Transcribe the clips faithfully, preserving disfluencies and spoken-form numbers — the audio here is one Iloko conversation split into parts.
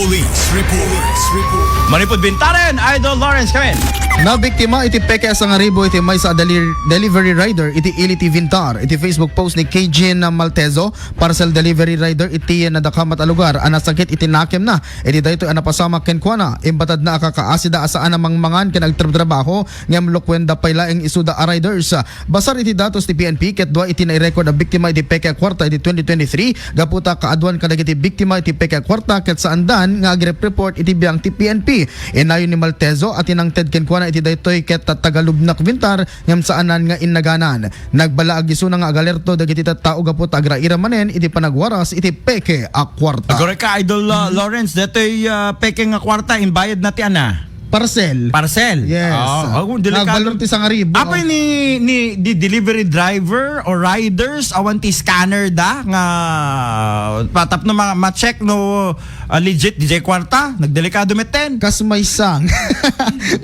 Police Report. Manipud Bintaren, Idol Lawrence, come in. Nabiktima iti peke a sangaribo iti maysa a deli-, delivery rider iti Ili ti Vintar. Iti Facebook post ni Keijin Maltezo, parcel delivery rider iti nadakamat a lugar a nasakit iti nakemna. Iti daytoy a napasamak kenkuana, imbatadna a kakaasida a saan a mangmangan ken agtrabtrabaho, ngem lukuenda pay laeng isuda a riders. Basar iti datos ti P N P, ket dua iti nairecord a biktima iti peke a kuarta iti twenty twenty-three, gapu ta kaaduan kadagiti biktima iti peke a kuarta ket saandan nga agrep-report iti biang ti P N P. Inayon ni Maltezo a tinangted kenkuana iti daytoy ket taga Lubnak Vintar ngem saanan nga innaganan. Nagbalaag isuna nga agalerto dagiti tattao gapu ta agraira manen iti panagwaras iti peke a kuarta. Agora ka, Idol, uh, Lawrence, datoy, uh, peke nga kuarta, imbayad na ti ana? Parcel. Parcel? Yes. Ah, oh, delikado. Nagbalor ti sangaribo. Apay ni, ni, di delivery driver or riders, awan ti scanner da nga patapno ma-, ma-check no, ah, legit, di jay kuarta, nagdelikado metten. Kas maysa nga,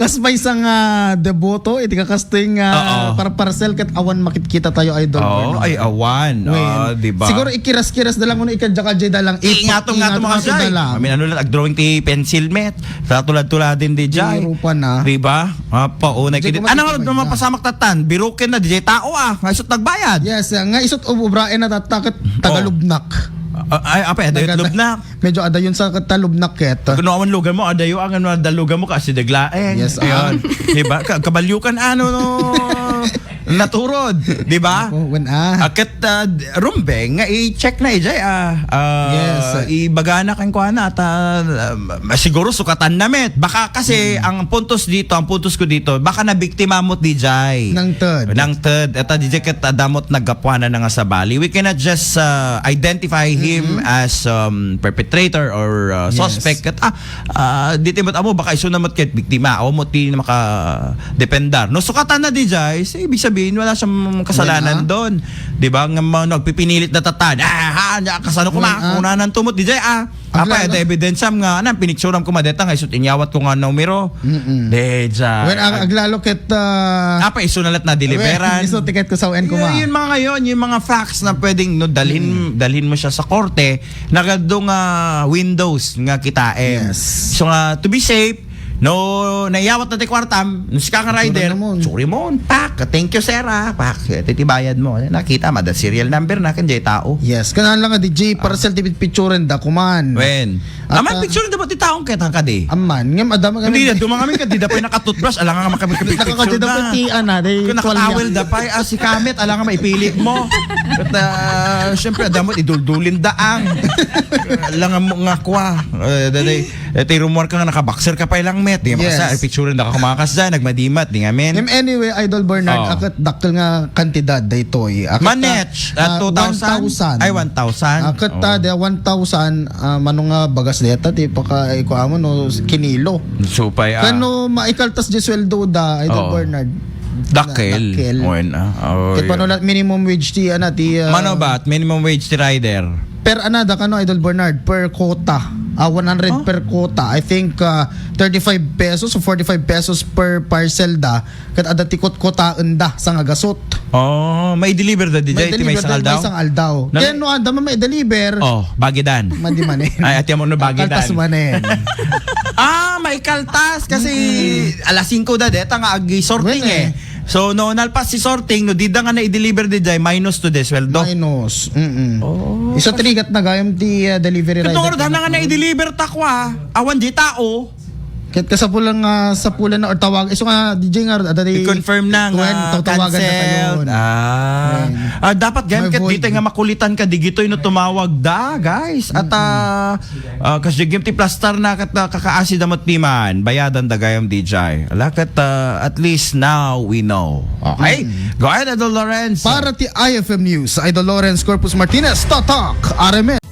kas maysa nga deboto, iti kakastoy nga Oo. Par-, parcel ket awan makitkita tayo, Idol Oo, Bernard. Ay, awan. Wen. Ah, di ba? Siguro ikiras-kiras da lang, uno, ikadya-kadya da lang. Iingatom nga Ipa-, tumakas ingatom da lang. I mean, ano lang, ag-drawing ti pencil met. Sa tulad-tulad din di jay. Di rupa na. Di ba? Ah, paunay Di kini. ko Ano nga makikinig naman na. Pasamak tatan? Biruken na, di jay tao, ah. Nga isut nagbayad. Yes, ah, nga isut ubraen na tatta ket taga Oh. Lubnak. Ah, ay, apa, adayo Taga-, Lubnak. Medyo adayon sa ket ta Lubnak ket. Kung awan lugan mo, adayo ang ano, dalugan mo kasi daglaeng. Yes, Ayun. ah. Di ba? Ka-, kabalyukan, ano, no? Naturod, di ba? Ako, wen, ah. Ah, ket, ah, rumbeng nga i-check na, ijay, ah. Ah, Yes. Ibagana kan kuana, at, ah, siguro sukatan na met. Baka kasi Mm. ang puntos dito, ang puntos ko dito, baka nabiktima mo, D J. Nangted. Nangted. Eta, D J, ket adamot naggapuanan na nga sabali. We cannot just, ah, identify him Mm-hmm. as, um, perpetrator or, ah, Yes. suspect. Ket, ah, ah, di ti met amo, baka isu na met ket biktima. Awan mo ti maka-, dependar. No sukatan na, D J, so, ibig sabihin, wala siyang kasalanan Wala. Doon. Di ba? Nga ma-, nagpipinilit na tatan. Ah, ha, nya, kasano kuma? Wala. Kunanan tumot, D J, ah. Apa, Aglalo. Ada ebidensyam nga, anang piniksuram kuma deta nga isut inyawat ko nga numero. Mm-mm. D J. Well, ag-, Ag-, aglalo ket, ah, Apa, isu na lat na deliveran. Well, isu tiket ko sa U N kuma. Yun, yun mga ngayon, yung mga facts na pwedeng, no, dalhin, Mm. dalhin mo siya sa korte, nagado nga windows nga kitaem. Yes. So nga, to be safe, no, naiyawat na ti kwartam, no, sika nga Sure rider, namon. Sure mo, pak, thank you, sir, ah, pak, iti ti bayad mo. Nakita, mada serial number na, kan jay tao. Yes, kanaan lang nga, D J, Ah. parcel ti picturen da, kuman. Wen? At, Aman, ah, picture da ba ti taong ketang kadi? Aman, ngem, adam, Hindi, ngem, duma kami kadi, da pa yung nakatoothbrush, alangan nga makapagpicture Nakakadi da pa na. Ti, ana, di Kung nakatawel tuwalya. Da pa, ah, si Kamet, alangan maipili mo. At, ah, syempre, adamot, iduldulin daang. Alangan mo nga kwa. Eh, dali, eh, ti rumor ka nga nakaboxer ka pa ilang met. Di Yes. makasa, ay picture da ka kumakas dyan, nagmadimat, di nga men. Em, anyway, Idol Bernard, Oh. akat dakkel nga kantidad daytoy. Akat, Manage, ah, at ah, two thousand? one thousand. Ay, one thousand. Akat, Oh. ah, da one thousand, ah, mano nga bagas deta, ti paka, iko amo, no, kinilo. Supay, ah. Kano maikaltas di sweldo da, Idol Oo. Bernard? Dakkel. Dakkel. Wen, ah. Oh, Ket yeah. Pano la-, minimum wage ti, ana, ti, ah, Mano ba? Minimum wage ti rider? Per, ana, da kano, Idol Bernard? Per quota. Ah, one hundred Huh? per quota. I think, ah, thirty-five pesos o forty-five pesos per parcel da. Ket adda ti kotkotaen da, sa nga gasot. Oh, mai-deliver da, di jay, ti Mai-deliver maysa nga da, aldaw? Maysa nga aldaw. Nang- Ken no, adda man mai-deliver. Oh, bagidan. Madi manen. Ay, ati mo no bagidan. Kaltas manen. Ah, maikaltas kasi Mm. alas singko da deta nga agi-sorting Wen, eh. eh. So, no, nalpas ti sorting, no, dida nga na-deliver di jay, minus to the sweldo. Minus. Mm-mm. Oh. Isu ti rigat na gayam ti, ah, delivery Ket rider no, na nga na-deliver ta kwa. Awan di tao. Ket kasapulan nga, sapulan na or tawag, isu nga, D J nga, ada di I-confirm na nga Wen, tatawagan na cancel. Tayo. Ah. Wen. Ah, dapat gayam ket Mavoid. Di tayo nga makulitan ka, digitoy no tumawag da, guys. At, Mm-mm. ah, Ah, kas jegem ti plastar na ket, ah, kakaasi da met piman. Bayadan da gayam di jay. Ala ket, ah, at least now we know. Okay? Mm. Go ahead, Idol Lawrence. Para ti I F M News, Idol Lawrence Corpus Martinez, Tatak, R M N.